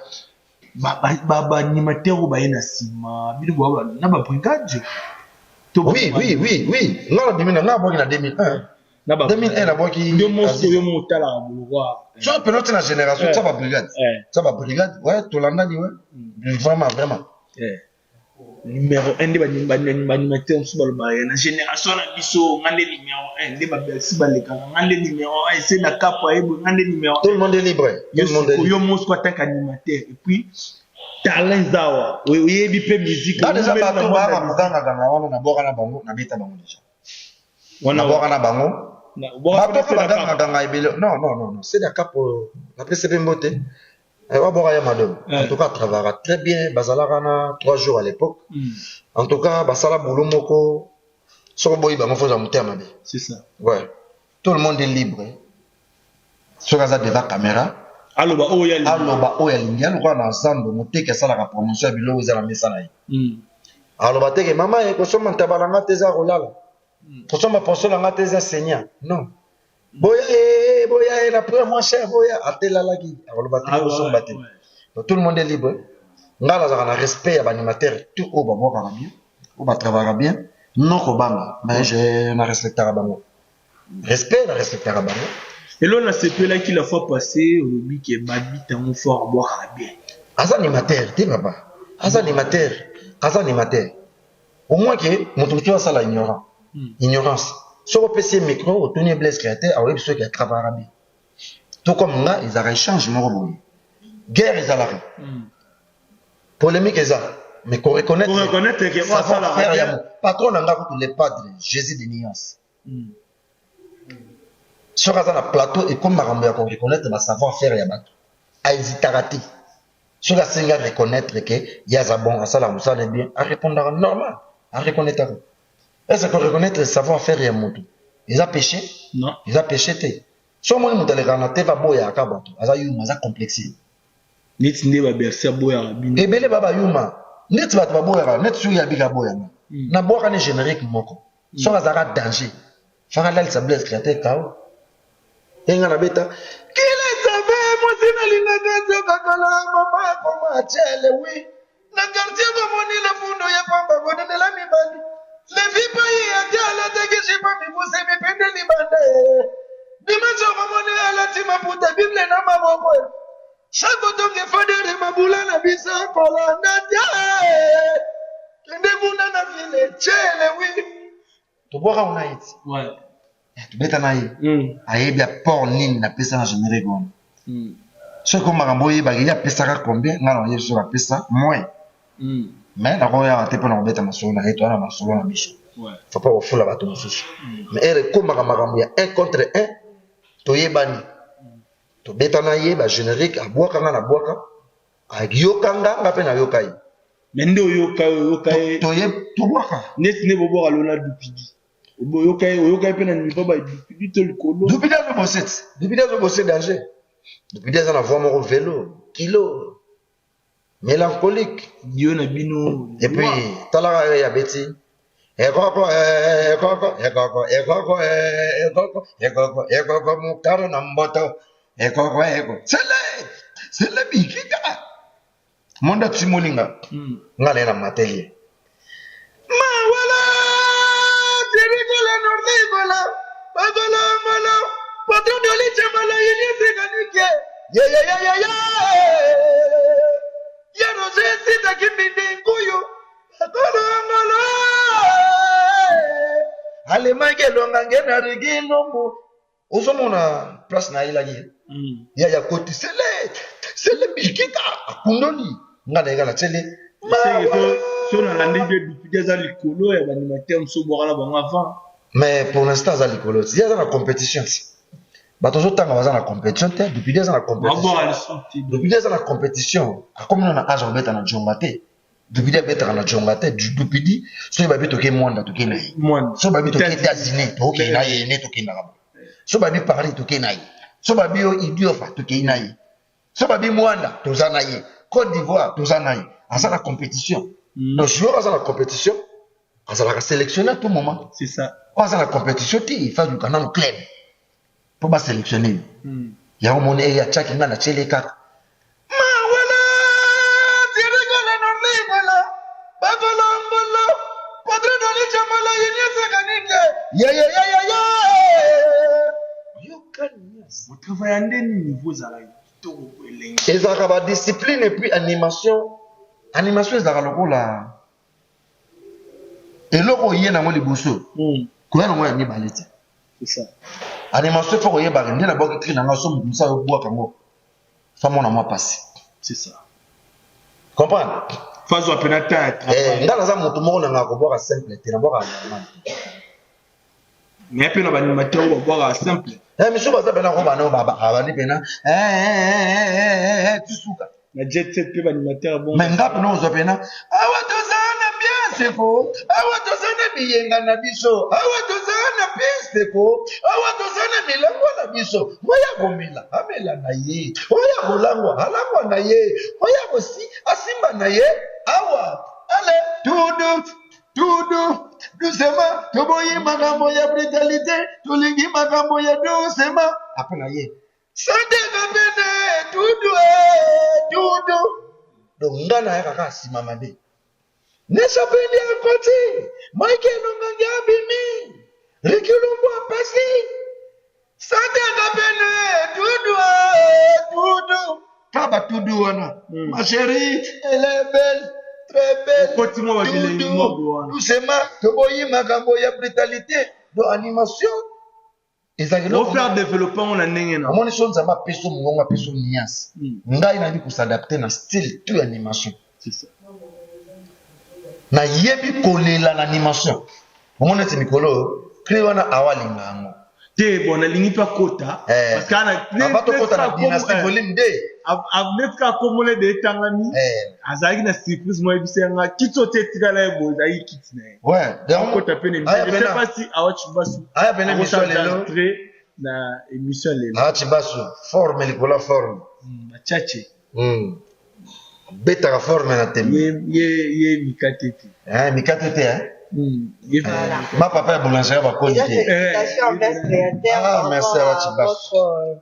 Baanimateur oyo baye na nsima, bino boa na babrigade? Oui, nga nabimi na nga abwaki na 2001. 2001 nabwaki. Nde moko yo mo otalaka bolokwa. So pena oti na génération tia babrigade, tia babrigade, ouais, tolandani, ouais, vraiment, vraiment. Numéro 1 nde baanimateur mosusu balobaka na génération na biso, nga nde numéro 1, nde babelsi balekaka, nga nde numéro 1, ese na kapo ayebo, nga nde numéro. Tout le monde est libre, tout le monde est libre. Yo mosiko attaque animateur, et puis talent eza awa, oyebi mpe musique. Nga déjà bato baka kogangaganga wana, nabwaka na bango, nabeta bango déjà, nabwaka na bango. Bato oyo bagangaganga ebele, non, non, non, non, c'est kapo, napesi mpe mbote wabwaka ya madone. En tout cas, travaillera très bien, bazalaka na 3 jours à l'époque. En tout cas, basala boulot moko, soko boyi bango, foza motema mabe. C'est ça. Ouais, tout le monde est libre. Soki aza devant caméra, aloba oyo alingi. Aloba oyo alingi. Alokola na zando, moteki asalaka promotion ya biloko eza na mesa na ye. Aloba teke mama ye kosomba ntaba na nga te, eza kolala, kosomba poso na nga te, eza seigneur, non. Boya eh, boya eh, na prix moins cher, boya. Atelalaki, akoloba te, kosomba te. Donc tout le monde est libre. Nga nazalaka na respect ya baanimateur tout oyo babwakaka bien, oyo batravaka bien, non kobanga, mais je na respectaka bango. Respect, na respectaka bango. Elo nasepelaki la fois passée, olobi ke babita yango fort, abwakaka bien. Aza animateur te, papa, aza animateur, aza animateur. Au moins ke moto mosusu asala ignorant, ignorance. Soki opesi ye micro, otuni ye Blaise Créateur, aoyebi soki atravaka bien. To comme nga, ezalaka échange moko boye, guerre ezalaka, polémique eza, mais ko reconnaître Ko reconnaître ke oyo asalaka savoir-faire ya bien. Mo patron na nga kutu, le padre Jésus de nuance, soki aza na plateau, ekomi makambo ya koreconnaître basavoir faire ya bato, ahésitaka te. Soki asengi areconnaître ke ye aza bon, asalaka mosala bien, arépondaka normal, areconnaîtraka. Est ce que reconnaître savoir faire ya moto eza péché? Non. Eza péché te. So omoni moto alekaka na tv, aboyaka bato, aza yuma, aza complexe. Neti nde babercy aboyaka bino. Ebele ba bayuma, neti bato baboyaka, neti soki yabika aboyanga, nabwaka ne générique moko. Soki azalaka danger, faka alalisa Blaise Créateur kao enga nabeta kilesave mwasi nalingaka nzokakala mama akoma atiele wi na quartier, bamoni na fundo ye pamba konenela mibali levi pai ate alataki jipa mikuse, mipende libanda. Dimanche okomoni alati maputa, bible na maboko, chaque otonge fadere mabula na biso kolanda te, kende kuna na ville tiele wi tobwaka kuna ye ti tobeta na ye. Ayebi apport nini napesa na générique wana. Soki makambo oyebaki ye apesaka combien, nga na oyebi soki apesa moins, mais nakoyaka te mpona kobeta masolo na ye. Toza na masolo na biso, faut pas kofula bato mosusu. Mais ere ekomaka makambo ya 1 contre 1, toyebani, tobeta na ye bagénérique, abwaka nga, nabwaka, ayoka nga, nga mpe nayoka ye. Mais nde oyoka ye, oyoka ye. Tobwaka. Neti nde bobwaka lona Dupidi, oyoka ye, oyoka ye mpe na niveau ba Dupidi to likolo. Dupidi azobose ti, Dupidi azobose danger. Dupidi aza na voix moko velo kilo mélancolique. Dio na bino. Et puis talaka ye abeti ekoko ekoko ekoko ekoko ekoko ekoko ekoko mokaro na mboto ekoko eko sele sele bikika monde atimolinga. Nga na ye na mateli ye mawala tirikola nordikola bakolongolo patron dolichambala yinisekanike yeyeyeyeye ye Roger sitaki mbindi nkuyu bakolongolo alemaki elonga nge na rigi lumbu. Ozomona place na ayelaki ye, ya ya koti sele sele bikika akundoli nga na ye kaka na tiele. So nalandi mpe, Dupidi aza likolo ya baanimateur mosusu obwaka na bango avant. Mais pour l'instant aza likolo ti ye aza na compétition ti bato ozotanga baza na compétition te. Dupidi aza na compétition. Babwaka lisusu te. Dupidi aza na compétition, akomi na age akobeta na jonga te. Dupidi abetaka na jonga te. Dupidi soki babi toke Mwanda, toke na ye. Mwanda. Soki babi toke États-Unis. États-Unis, tokei na ye nde tokendaka bo. So babi Paris, tokei na ye. So babi yo Idiofa, tokei na ye. So babi Mwanda, toza na ye. Côte d'Ivoire, toza na ye. Aza na compétition. Donc joueur aza na compétition, azalaka sélectionné à tout moment. C'est ça. Oyo aza na compétition te, il faut aluka nano club mpo basélectionne ye. Yango moni eye atiaki nga na tiele kaka mawala tirikola norlikola bakolongolo patron dolichamala yeniasekanike yeyeyeyeye yoka nyonso. Otravailla nde nini, niveau ezalaki kitoko, elengi? Ezalaka badiscipline et puis animation. Animation ezalaka lokola eloko oye nango liboso, koya nango ya mibale te. C'est ça. Animation, faut koyebaka nde nabwaki cri nanga. So moto mosusu ayobwaka yango, fa mona mwa pasi. C'est ça. Comprendre. Fazwa mpena temps ya Eh, travail. nga naza moto moko nanga kobwaka simple te, nabwaka normal te. Mais mpe na baanimateur oyo babwaka simple. Eh, misusu baza pena ko bana abandi pena tisuka. Na jet set mpe baanimateur bon. Mais nga pena ozwa pena awa toza na bien seko, awa toza na biyenga na biso, awa toza na piste ko, awa toza na milangwa na biso. Oya komela, amela na ye, oya kolangwa, alangwa na ye, oya kosi asimba na ye awa ale tudu. Tudu doucement, toboyi makambo ya brutalité, tolingi makambo ya doucement. Après na ye sante kapene tudu tudu. Donc nga nayaka kaka nsima mabe. Nesapeli akoti, Mike Elongangi abimi, Ricky Lumbu apesi. Sante kapene tudu tudu. Kaka batudu wana. Ma chérie, elle est belle, très belle. Okoti mwa babilengi Tudu, moko wana. doucement, toboyi makambo ya brutalité. Donc animation ezalaki eloko Ofaire développer ngo na ndenge na. Omoni, so Nzambe apesi yo mongongo, apesi yo nuance, ngai nayebi kos'adapter na style tout ya animation. C'est ça. Nayebi kolela na animation. Omoni neti mikolo oyo cri wana awa alinga yango. Te, bon, nalingi mpe akota. Eh. Parce que ana Ava tokota na Dynastie volume 2. Neti kaka komona ede etangami, azalaki na surprise moko, ayebisi yanga kiti oyo te etikala ye boye, ezalaki kiti na ye. Ouais, donc akota mpe na aya émission. Je sais pena pas si Awa Chibasu aya pena émission lelo. Entrée na émission lelo. Awa Chibasu, forme likolo ya forme. Bachache. Betaka forme na tembe. Ye mikate te. Eh, mikate te, hein? Ye Voilà. Ma papa ya boulangerie bakoni Déjà, te. félicitations, Blaise Créateur, Ah, par merci, rapport à Awa Chibasu. votre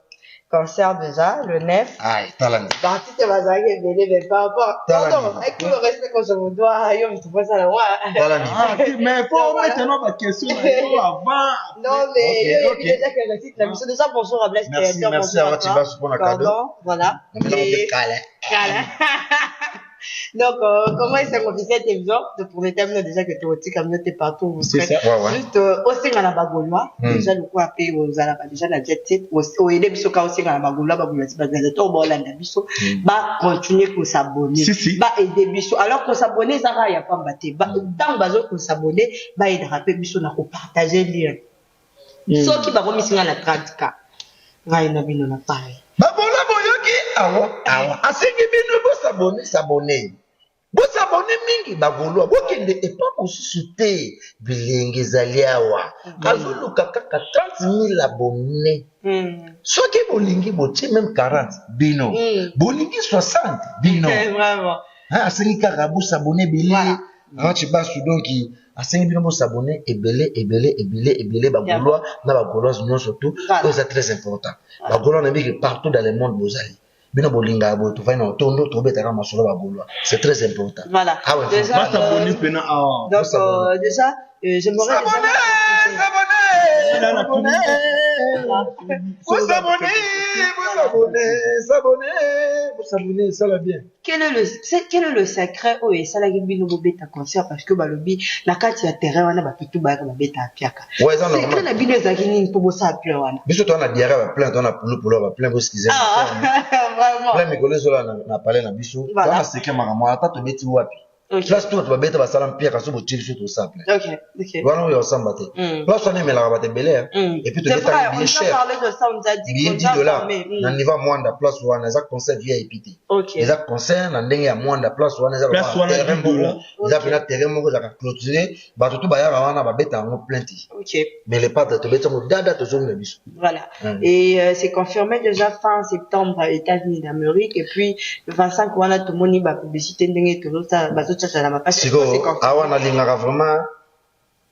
concert déjà, le 9. Ai, tala ni. L'artiste bazalaki ebele, mais par rapport, Tala pardon, ni. avec tout le respect qu'on se vous doit, yo mutu mposa na wa. Tala ni. Ah, te, mais faut Donc, voilà. mettre no baquestion na yo avant. Non, mais Ok, yo, ok. yebi déjà que réussite la mission. Déjà, bonjour à Blaise Merci, Créateur, merci bonjour Awa à toi. Chibasu pour la cadeau. Pardon, voilà. Et Kala. voilà. Donc, comment est-ce qu'on fait cette émission? Donc, pour terminer déjà que tu as comme t'es partout, vous C'est serez. ça. Ouais. Juste, osenga na bagaulois, déjà, le coup après, ozalaka déjà na jet set, oyede biso ka osenga na bagaulois, bagaulois, bagladiateur, baolanda biso, ba continuer kos'abonner. Si, si. Ba aider biso. Alors, kos'abonner, ezaka ya pamba te. Ntango bazo kos'abonner, ba aidera pe biso na kopartager lien. Soki bakomisi nga na 30K, ngai na bino na Paris. Babola boyoki awa awa asengi bino bos'abonner, s'abonner, bos'abonner mingi. Bagaulois, bokende epa mosusu te, bilenge ezali awa. Azoluka kaka 30 000 abonnés. Soki bolingi botie même 40, bino. Bolingi 60, bino. Vraiment. Hein, asengi kaka bos'abonner ebele. Voilà. Awa Basu, donc asengi bino bos'abonner ebele, ebele, ebele, ebele, bagaulois na bagauloise nyonso tout. Voilà. Oyo eza très important. Bagaulois, nayebi ke partout dans le monde bozali, bino bolingaka boye, tovandi na otondo, tobetaka masolo bagaulois, c'est très important. Voilà. Ah ouais. Déjà, Bas'abonner mpena awa. donc, déjà, j'aimerais S'abonner, déjà s'abonner, s'abonner, vous s'abonner, vous s'abonner, s'abonner, vous s'abonner, ça va bien. Quel est le secret oyo esalaki bino bobeta concert? Parce que balobi na kati ya terrain wana bato tu bayaka babeta apiaka. Ouais, eza Secret normal. na bino ezalaki nini mpo bosala plein wana? Biso toza na diarrhée, baplein, toza na pulupulu, baplein, boexcuser. Ah, vraiment. Plein mikolo ezola na palais na biso. Voilà. Toza na secret makambo ata tobeti wapi. Place to bato babeta, basala mpiaka, so botie biso, tosala plein. Wana oyo osamba te. Place wana emelaka bato ebele, hein. Et puis C'est vrai, tobetaka on billet nous a cher, parlé de ça, on nous a dit billet qu'on 10 a dollars formé. Na niveau ya Mwanda. Place wana eza concert VIP te. Eza concert na ndenge ya Mwanda. Place wana eza Place wana terrain 10 dollars. moko, eza mpena terrain moko ezalaka clôturé, bato to bayaka wana babeta yango plein te. Mais le padre tobeti yango dada, tozongi na biso. Voilà. Et c'est confirmé déjà fin septembre aux États-Unis d'Amérique. Et puis, le 25, wana tomoni ba publicité ndenge tozota bazotia na ba page. C'est Sikoyo confirmé. Awa nalingaka vraiment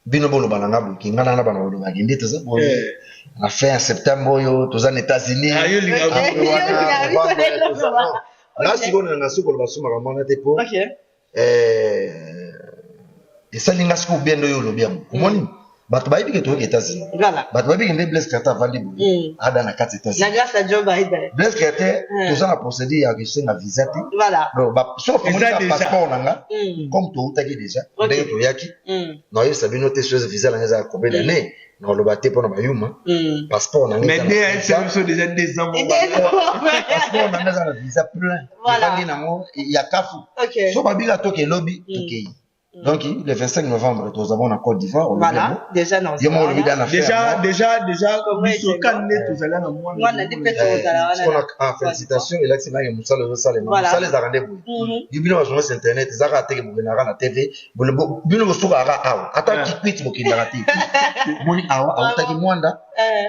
bino boloba na nga boki, nga nana bana bolobaki nde toza boye. Na fin ya septembre oyo toza na États-Unis. Ah, yo linga Après wana, Yo linga novembre, biso non. Nga sikoyo nanga soki koloba so makambo wana te, po esali nga sikoyo bien nde oyo olobi yango. Omoni, bato bayebi ke toyoki États-Unis. Bato bayebi ke nde Blaise Carter avandi boye, ada na kati Na États-Unis. grâce à Joe Biden. Blaise Carter, toza na procédure ya kosenga visa te. Donc, soki ofungoli Eza ka déjà. passeport na nga, comme toutaki déjà, ndenge toyaki, naoyebisa bino te soki visa na nga ezaka combien d'année, nakoloba te mpona bayuma. Passeport na nga Mais eza na nde visa. ayebisa biso déjà 2 ans. Passeport na nga eza na visa plein. Evandi nango ya kafu. So babika toke elobi, tokei. Donc le 25 novembre toza bon na Côte d'Ivoire, olobi yango. Voilà. Déjà, non. Ye moko olobi da na fin Déjà, ya mois. déjà Comment biso esengo? ka nde tozali na mwana. Mwana nde mpe tozala wana Sikoyo ah, félicitation, elakisi ngai mosala ezosalema. Mosala ezalaka nde boye. Yo bino bajournaliste internet, ezalaka teke bokendaka na TV, bino bosukaka awa, ata Kikwiti bokendaka te. Omoni awa autaki Mwanda.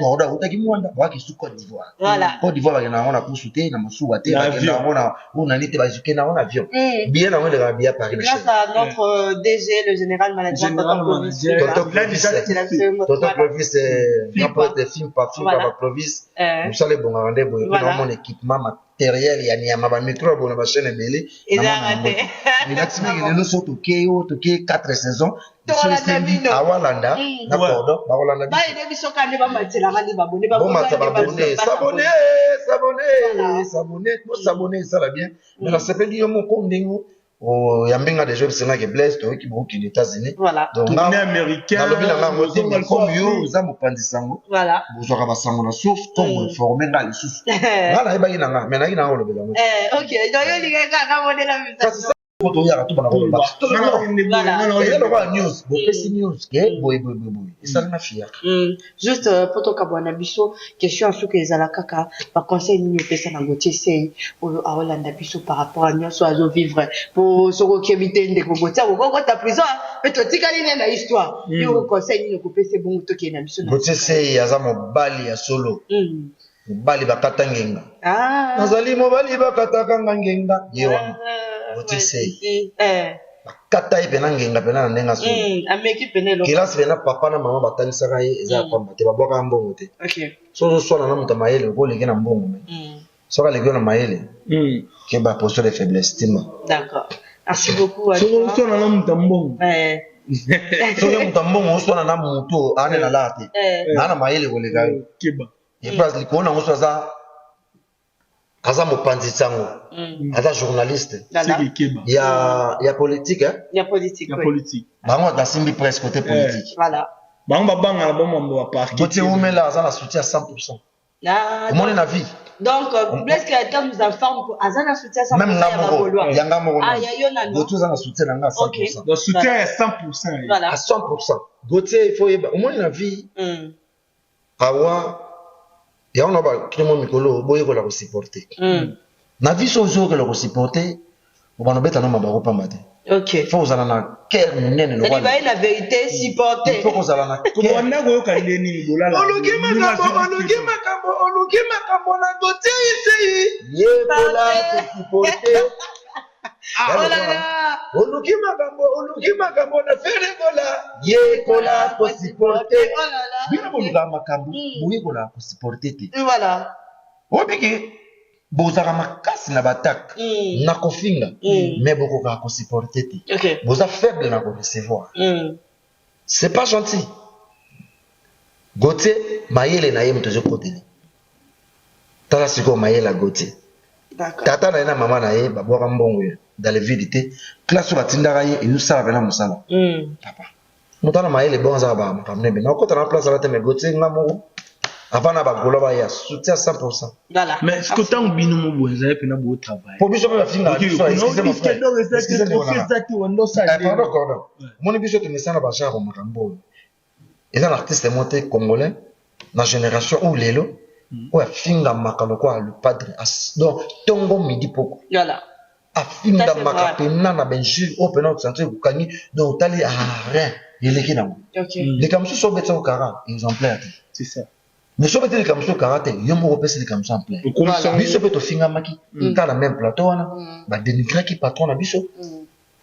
Cordon autaki Mwanda, bawaki su Côte d'Ivoire. Voilà. Côte d'Ivoire bakenda yango na pusu te, na masuwa te, Na bakenda avion. yango na oyo nani te, bakenda yango na avion. Billet nango elekaka billet ya Paris na Grâce chaîne. à notre DG, le général manager, Général Tonton Clovis. manager. Tonton Il a déjà Clovis. tout fait. Tonton Voilà. Clovis, Fimpa. grand poète, Fimpa, Fimpa, Voilà. ba Clovis. Mosala ebongaka nde boye, mpe Voilà. naomona équipement matériel ya nyama, bamicro ya boye na bachaîne ebele. Ezalaka te. Elakisi mingi lelo so tokei oyo tokei 4 saison Tokolanda bino. awalanda na cordon bakolanda biso. Bayede biso kaka nde bamatelaka nde babone. Bomata babone, sabone, sabone, sabone, bosabone, esala bien. Mais nasepeli yo moko ndenge oyambi nga déjà, obisengaki Blaise, toyoki bokokende États-Unis. Voilà. Donc Tournée américain. nalobi na nga yango te, mais comme yo Afrique. oza mopanzi sango, Voilà. bozwaka basango na source, comme informe nga lisusu, nga nayebaki na nga, mais nayaki na nga kolobela yango. Ok, donc yo olingaki kaka monela Kasi message. po toyaka tobanda koloba. Voilà. Eza lokola news, bopesi news ke boye boye boye boye, esalema fiaka. Juste po tokabwana biso, question ya suka ezala kaka baconseil nini opesa na Gautier Sei oyo aolanda biso par rapport a nyonso azovivre, po soki okebi te, ndeko Gautier akokokota prison, mpe totikali ne na histoire. Yo conseil nini okopesa ebongo tokende na biso na Gautier suka? Sei aza mobali ya solo, mobali bakata ngenga. Ah. Nazali mobali bakataka nga ngenga, ye wana Ah, Gautier Sei. si. Bakata ye mpena ngenga mpena na ndenge asolo. Ameki pene eloko. Kelasi mpena papa na mama batangisaka ye eza ya pamba te, babwakaka mbongo te. So ozoswana na moto ya mayele, okoleki na mbongo, me soki aleki yo na mayele, ke baposition de faiblesse tima. D'accord, merci beaucoup à Soki toi. oswana na moto ya mbongo. Soki moto ya mbongo oswana na motu ane na laa te, naa na mayele koleka yo. Keba. Epuis likolo nango so aza mopanzi sango, aza journaliste Voilà. Seke keba. ya politique, hein? Ya politique. Ya Oui. politique. Bango basimbi presque côté politique. Voilà. Bango babangana bamambo baparke. Gautier Umela aza na soutien à 100%. Ah, Omoni na vie. Donc, Blaise Créateur nous informe que Azana soutient 100% Même nga ya moko, Bagaulois. yanga moko. Ah, ya yo nano. Gautier aza na soutien na nga à 100%. Donc soutien ya 100%. Voilà. À 100%. Gautier, il faut yeba, omoni na vie, awa yango na bakili mo mikolo boyekola kosupporter. Na vie so ozoyokola kosupporter, obana obeta no mabako pamba te. Faut kozala na cœur monene. C'est-à-dire, bah, la vérité, Il supporter. faut kozala na cœur. Kobanda koyoka nde nini bolala. Oluki makambo, oluki makambo, oluki makambo na Gautier Isei, yekola kosupporter. Oh là là. Oluki makambo, oluki makambo na Ferre Gola, yekola kosupporter. Oh là là. Bino bolukaka makambo, boyekolaka kosupporter te. Voilà. Obiki bozalaka makasi na batake, na kofinga, mais bokokaka kosupporter te. Boza faible na korecevoir. C'est pas gentil. Gautier mayele na ye moto ezokotele, tala sikoyo mayele ya Gautier. Tata na ye na mama na ye babwaka mbongo ye dans le vide te. Classe oyo batindaka ye ezosala mpena mosala. Papa moto ana mayele bon azaka bamakambo nebe nakokota na place ala te, mais Gautier nga moko avant na bagolo baya soutien 100%. Voilà. Mais ce que ntango bino mo boye ezali mpena botravaille. Po biso mpe bafingaka biso, excusez mon frère. Excusez moi, nana. Eh, pardon, cordon. Omoni biso tomesana bagenre makambo oyo eza na artiste mo te congolais na génération oyo lelo oyo afingamaka lokola le padre. Donc ntongo midi poko afingamaka. Ça, c'est vrai. Pena na bainjure oyo pena osentir ekokangi, donc otali rien eleki nango. Likambo mosusu obetisa okara exemplaire te. C'est ça. Mais so obeti likambo mosusu okara te, yo moko opesi likambo mosusu ampleur. Biso mpe tofingamaki kaka na même plateau wana, badénigraki patron na biso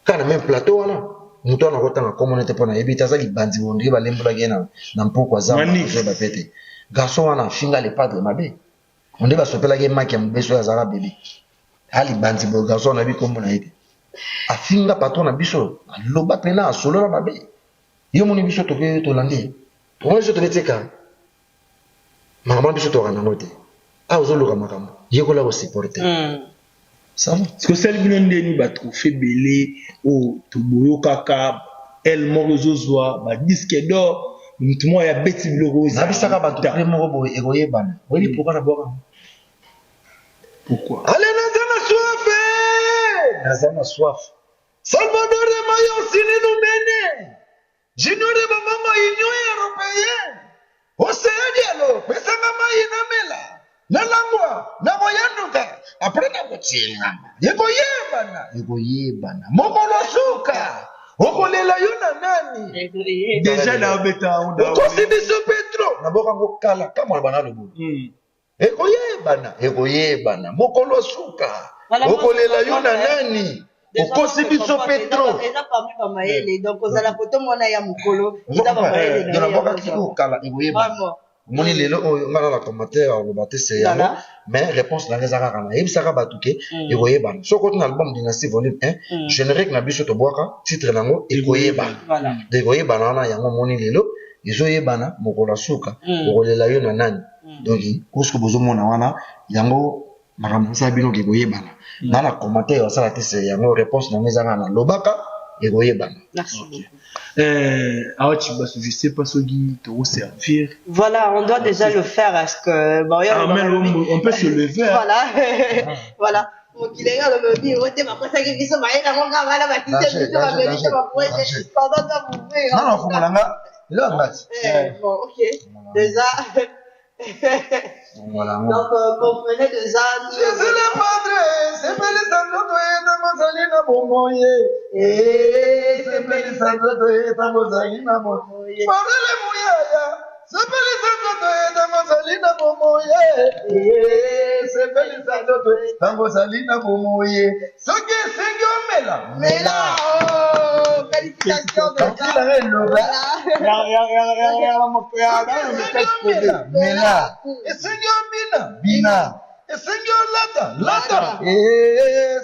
kaka na même plateau wana. Moto wana akotanga komona te mpo nayebi te, aza libandi bondike balembolaki ye na mpoko aza Manix. azoyeba pe te. Garçon wana afinga le padre mabe, onde basopelaki ye maki ya mobeso oyo azalaka bebe alibandi boye. Garçon wana ayebi kombo na ye te, afinga patron na biso, aloba mpena asolola mabe. Yo moni biso toke tolandi ye, omoni biso tobeti eka makambo wana, biso tokaka nango te. Awa ozoluka makambo, yekola kosupporter. Ça va. Parce que osali bino ndeni batrophée ebele oyo toboyokaka ele moko ezozwa badisque d'or, motu moko ya beti biloko oyo ezala Nabisaka bato lokuta. Pe moko boye ekoyebana, oyebi pourquoi nabwaka? Pourquoi? Ale, naza na soif, eh! Naza na soif. Salvador de Mayo Sininumene Junior de Bamama Union Européenne Océan Dialo pesanga mai namela nalangwa nakoyanduka apres nakotiengama ekoyebana ekoyebana mokolo suka. Okolela yo na nani? Déjà na obeta Okosi biso petro. Naboka yango kala kama na bana lobolo. Ekoyebana, ekoyebana. Mokolo suka. Okolela yo na nani? Okosi biso petro. Eza parmi bamayele, donc ozala koto mwana ya mokolo eza bamayele na ye. Nabwakaki oyo kala, ekoyebana. Omoni lelo oyo nga na na commentaire aloba te se yango, mais réponse na nga eza kaka nayebisaka bato ke ekoyebana. Soki okoti na album Dynastie volume 1, générique na biso tobwaka titre nango Ekoyebana. Donc ekoyebana wana, yango omoni lelo ezoyebana, mokolo ya suka okolela yo na nani? Donc kuske bozomona wana yango makambo osala bino ke ekoyebana. Na commentaire osala te se yango, réponse nango eza kaka nalobaka ekoyebana. Merci beaucoup. Awa Chibasu, je sais pas soki servir. Voilà, on doit déjà le faire. Est-ce que bon, Ah, mais on peut se lever, hein. Voilà. Mokili nga alobi ote bakosaki biso, bayela ngo kaka wana batise biso, bameli te, bapoese pendant ta Nano afungola nga elo ya ngati. Bon, ok, déjà. Fungola yango. Donc comprenez déjà. Jésus le Padre, sepelisa nzoto ye ntango ozali na bomoi, sepelisa nzoto ye ntango ozali na bomoi. Padre Muyaya, sepelisa nzoto ye ntango ozali na bomoi, sepelisa nzoto ye ntango ozali na bomoi. Soki esengi omela, mela. Oh, félicitations déjà. Okilanga eloba. Voilà. Mela, esengi obina, bina, esengi olata, lata,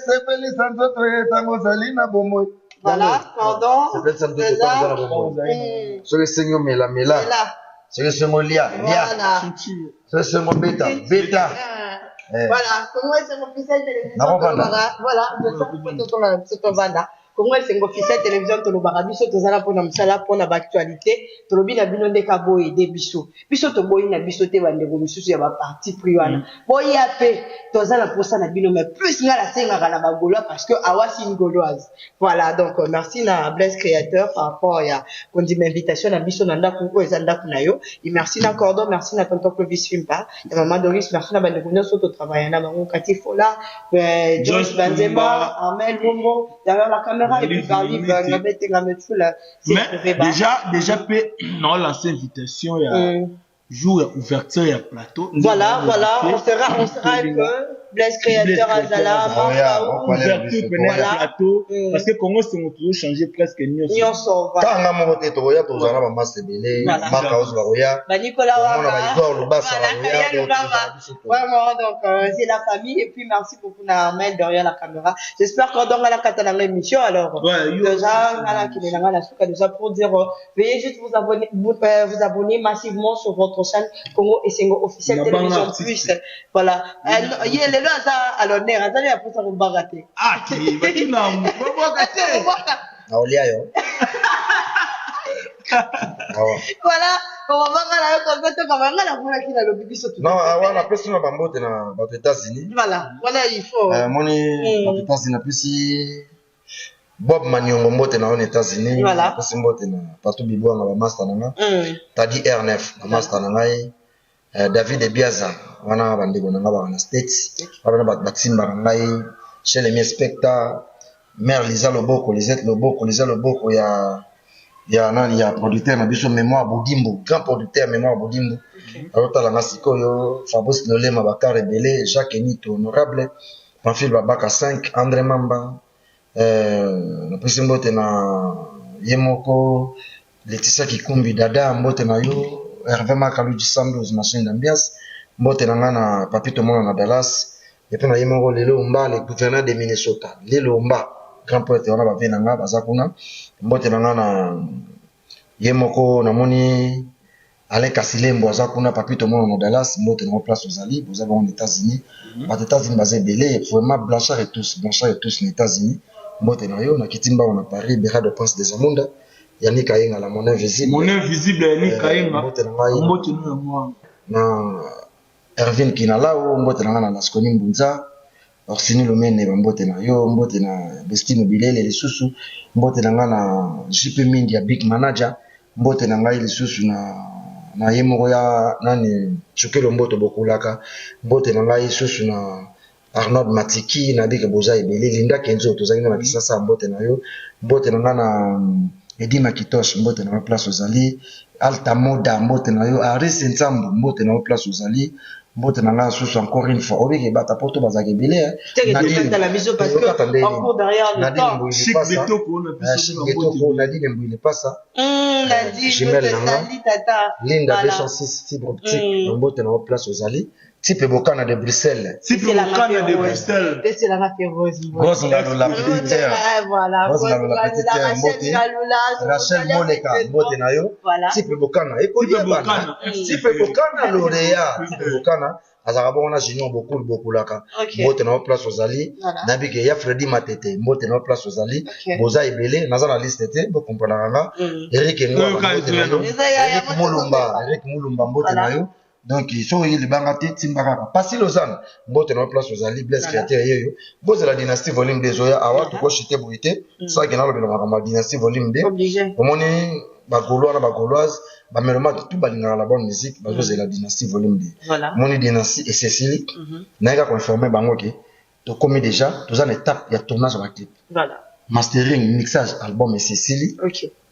sepelisa nzoto ye ntango ozali na bomoi. Voilà, pardon. Sepelisa nzoto ntango oza na bomoi. Soki esengi omela, mela. Mela. Soki esengi olia, lia. Soki esengi obeta, beta. Voilà, Congo Esengo Officiel Télévision. Nakovanda. Voilà, biso tovanda. Congo Esengo Officiel Télévision, tolobaka biso tozala mpona mosala, mpona baactualité. Tolobi na bino nde ka boyede biso. Biso toboyi na biso te bandeko misusu ya baparti pris wana. Boya mpe, toza na mposa na bino, mais plus nga nasengaka na bagaulois parce que awasi une gauloise. Voilà, donc merci na Blaise Créateur par rapport ya kondima invitation na biso na ndako oyo eza ndako na yo. Et merci na Cordon, merci na tonton Clovis Fimpa, ya maman Doris, merci na bandeko nyonso totravaille na bango, Kati Fola, Joyce Banzema, Armel Bongo, derrière la caméra, et puis Barli Ngabete Ngametfula. Mais déjà pe na lancé invitation ya jour ya ouverture ya plateau. Voilà, on sera un peu Blaise Créateur Azala, ouverture pene ya plateau, parce que Congo Sengo toujours changer presque nyonso. Nyonso, voilà. Tanga moko te, tokoya, tozala na bamasa ebele, maka ozo bakoya. Ba Nicolas Wanga, ba Igor Lubasa bakoya. Vraiment, donc c'est la famille. Et puis merci beaucoup na Armel derrière la caméra. J'espère qu'on donne la cata dans l'émission. Alors, Ouais, déjà, voilà, qui est là, la souka, déjà pour dire, veuillez juste vous abonner, vous abonner massivement sur votre chaîne Congo Esengo Officiel Na Télévision banga Plus. Voilà. Il est là, ça, à l'honneur, ça, il y a pour ça qu'on va rater. Ah, ti batina mboka te. Naolia yo. Voilà, on va voir là, comme ça, comme ça, la voilà qui a le bibi surtout. Non, awa napesi na bambote na bato États-Unis. Voilà, il faut. Moni bato États-Unis, napesi Bob Maniongo mbote na yo na États-Unis. Napesi mbote na Patou Bibwanga, bamaster na nga. Tadi R9, bamaster na ngai. David Ebiaza wana, bandeko na nga baka na States wana, bato batimbaka ngai, Chelemi Specta, mare Liza Loboko, Lisette Loboko, Liza Loboko ya nani, ya producteur na biso Mémoire Bodimbo, grand producteur Mémoire Bodimbo azotala nga sikoyo, Fabrice Lolema, bakar ebele, Jacques Enito, honorable Pamphile Babaka 5, André Mamba, napesi mbote na ye moko Laetitia Kikumbi Dada, mbote na yo, Hervé Makaluji Sandos, machine d'ambiance, mbote na nga na Papi Tomona na Dallas, et puis na ye moko Lelo Omba, le gouverneur de Minnesota, Lelo Omba, grand prêtre wana, bave na nga baza kuna, mbote na nga na ye moko. Namoni Alain Kasilembo aza kuna, Papi Tomona na Dallas, mbote nango place ozali, boza bango na États-Unis. Bato États-Unis baza ebele vraiment, Blanchard et tous, Blanchard et tous na États-Unis, mbote na yo. Nakiti mbango na Paris, Berado Prince des Amunda, Yannick Ayenga, la mon invisible. Mon invisible Yannick Ayenga. Mbote na ngai. Mbote no ya mwana. Na Ervin Kinalao, mbote na ngai na Lasconi Mbunza, Orsini Lumene, bambote na yo, mbote na Bestino Bilele lisusu, mbote na ngai na JP Mindi ya big manager, mbote na ngai lisusu na ye moko ya nani, Chukelo Mboto Bokulaka, mbote na ngai lisusu na Arnold Matiki, nayebi ke boza ebele. Linda Kenzo, tozalaki na Kisasa, mbote na yo. Mbote na nga na Edi Makitosh, mbote na yo place ozali. Alta Moda, mbote na yo. Aris Nsambu, mbote na yo place ozali. Mbote na nga susu encore une fois. Obike bata poto bazalaka ebele. Nadine Mbouile Pasa. Jumelle na nga. Linda 206 fibre optique. Mbote na yo place ozali. Type Bokana de Bruxelles. Type Bokana de Bruxelles. Rose Ngalula petite terre. Rose Ngalula petite terre mbote. Rachel Moleka mbote na yo. Type Bokana. Ekoyebana. Type Bokana lauréat. Type Bokana azalaka bongo na Junior Bokul Bokulaka. Mbote na yo place ozali. Nayebi ke ya Freddy Matete mbote na yo place ozali. Boza ebele naza na liste te bo comprendre nga. Eric Ngwala mbote na yo. Eric Mulumba, Eric Mulumba mbote na yo. Donc soki oyi libanga te timba kaka pasi Lausanne mbote na yo place ozali. Blaise Créateur yeyo bozela Dynastie volume 2 ezoya awa. Tokoshite boye te soki nalobela makambo ya Dynastie volume 2. Omoni bagaulois na bagauloise, bamelomane tout balingaka la bonne musique, bazozela Dynastie volume 2. Omoni Dynastie esesili nayeka koinforme bango ke tokomi déjà, toza na étape ya tournage ya baclip, mastering, mixage, album esesili.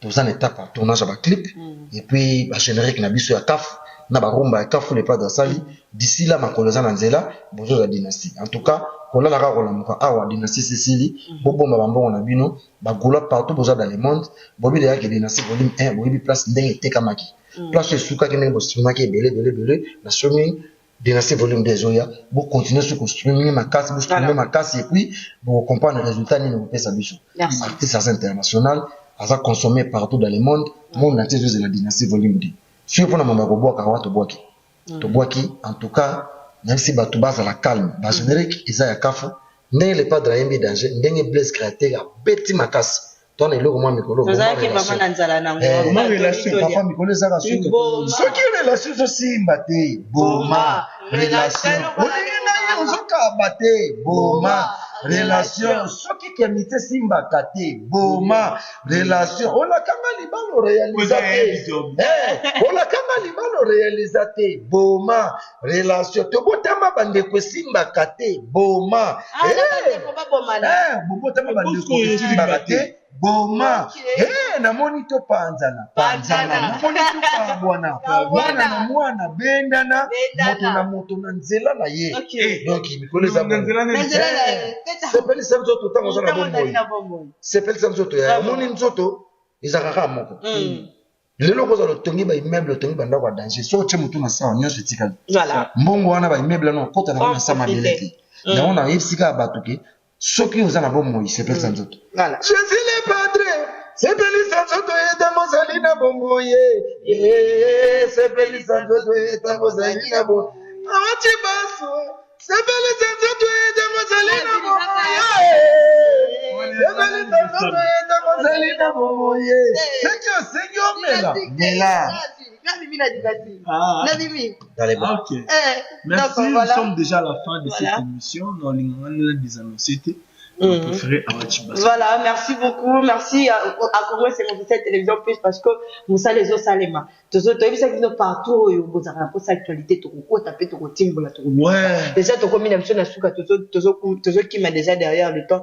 Toza na étape ya tournage ya baclip et puis bagénérique na biso ya CAF na barumba ya CAF. Le Padre asali d'ici là, makolo eza na nzela, bozozwa Dynastie. En tout cas, kolala kaka kolamuka awa Dynastie sesili. Bobomba bambongo na bino, bagaulois partout boza dans le monde. Boyebi deyaki Dynastie volume 1, boyebi place ndenge etekamaki, place oyo esukaki, ndenge bostreamaki ebele ebele ebele na streaming. Dynastie volume 2 ezoya, bocontinue soki kostreaming makasi, bostreame makasi et puis bokocomprendre résultat nini kopesa biso. Artiste aza international, aza consommé partout dans le monde, monde entier ezozela Dynastie volume 2. Soki mpona mambo ya kobwaka awa, tobwaki, tobwaki. En tout cas, nayebisi bato bazala calme. Bagénérique eza ya kafu, ndenge Le Padre ayembi danger, ndenge Blaise Créateur abeti makasi to na eloko mwa mikolo. Tozalaki vraiment na nzala nango. Papa, mikolo ezaka soki relation ezosimba te, boma relation. Olingi ngai ozokaba te, boma relation. Soki kemite esimbaka te, boma relation. Olakanga libala, oréalisa te. Olakanga libala, oréalisa te, boma relation. Tobotama bandeko, esimbaka te, boma. Bobotama bandeko, esimbaka te, boma. Namoni topanzana panzana, namoni tokabwana mwana na mwana, bendana moto na moto na nzela na ye. Donc mikolo eza, sepelisa nzoto ntango oza na bomoi, sepelisa nzoto ya omoni nzoto ezalaka kaka moko. Lelo kozala otongi baimmeuble, otongi bandako ya danger, soki otie motu na sawa, nyonso etikali. Mbongo wana, baimmeuble wana, okota nango na sa mabele te. Yango nayebisi kaka bato ke soki oza na bomoi, sepelisa nzoto. Jésus le Padre, sepelisa nzoto ye ntango ozali na bomoi, sepelisa nzoto ye ntango ozali na bomoi. Awati baso, sepelisa nzoto ye ntango ozali na bomoi, sepelisa nzoto ye ntango ozali na bomoi. Soki osengi omela, mela. Ok. Merci, nous sommes déjà à la fin de cette émission. Nous allons des annoncer. Voilà, merci beaucoup. Merci à Congo, c'est mon télévision plus parce que mosala ezosalema. Toyebisaki bino partout oyo bozalaka na mposa actualité, tokokota mpe tokotimbola. Déjà tokomi na biso na suka, tozokima déjà derrière le temps.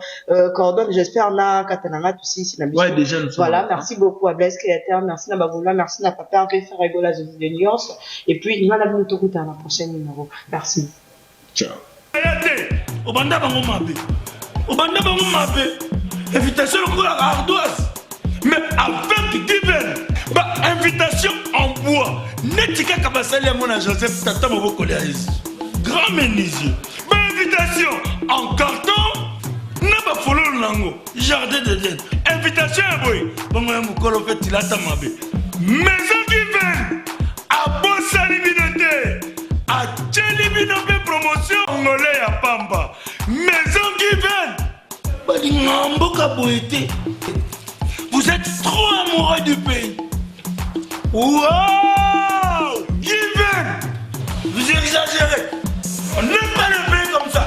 Cordon, j'espère na kata na nga tosisi na biso. Voilà, merci beaucoup à Blaise Créateur, merci na Bagola, merci na Papa Hervé Ferregola de Nuance et puis nga na bino tokutana na prochain numéro. Merci. Ciao. Te, obanda bango mabe, obanda bango mabe, invitation lokola ardoise, mais avec Given, bainvitation en bois neti kaka basali yango na Joseph tata mobokoli ya Yesu, grand menuisier, bainvitation en carton na bafololo nango, jardin d'Eden, invitation ya boye bongo ya mokolo mpe tilata mabe. Maison Given abosani bino te, atieli bino mpe promotion ngole ya pamba. Maison Given balingaka mboka boye te. Vous êtes trop amoureux du pays. Wow, Given, vous exagérez.